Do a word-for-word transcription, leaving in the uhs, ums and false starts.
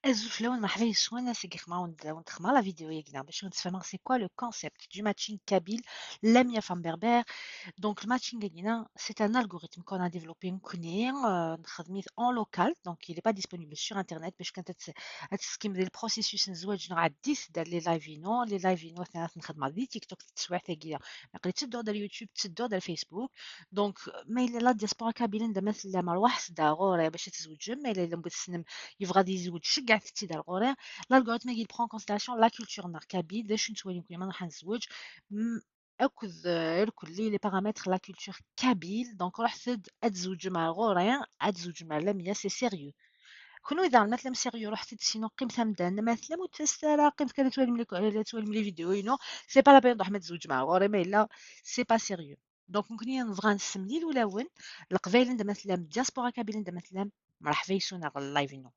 Azul fell-awen, merḥba yes-wen. Ass-agi xemma wen-d-xemma la vidéo-agi bac wen-d-sfehmeɣ c'est quoi le concept du matching kabyle, Lamia femme berbère. Donc le matching-agi, c'est un algorithme qu'on a développé nekkni, euh, nxeddem-it en local, donc il est pas disponible sur internet, bac kan ad teskimd le processus n zzwaǧ neɣ ɛeddi-t-id ar les live-inu, les live-inu ad ten-nxeddem di TikTok, teswiɛt-agi aql-i ttedduɣ-d ar YouTube, ttedduɣ-d ar Facebook. Donc ma yella la diaspora kabyle anda ma tellam, rwaḥet-d ar ɣur-i bac ad tzewǧem. Ma yella yella win tessnem yebɣa ad yezweǧ, ceggɛet-t-id ar ɣur-i. L'algorithme-agi il prend en considération la culture-nneɣ kabyle, d acu nettwali nekkni ma nruḥ ad nezweǧ, m-, akked, euh, irkelli les paramètres la culture kabyle. Donc ruḥet-d ad tzewǧem ar ɣur-i, ad tzewǧem ar Lamia, c'est sérieux. Kenwi daɣen ma tellam sérieux, ruḥet-d, sinon qqimet am dan. Ma tellam ur d-ttaset ara, qqimet kan ad twalim les, ad twalim les vidéos-inu, c'est pas la peine ad tṛuḥem ad tzewǧem ar ɣur-i, ma yella c'est pas sérieux. Donc nekkni nebɣa nessemlil ulawen, Leqbayel anda ma tellam, diaspora kabyle anda ma tellam, mṛeḥba yes-wen ar live-inu.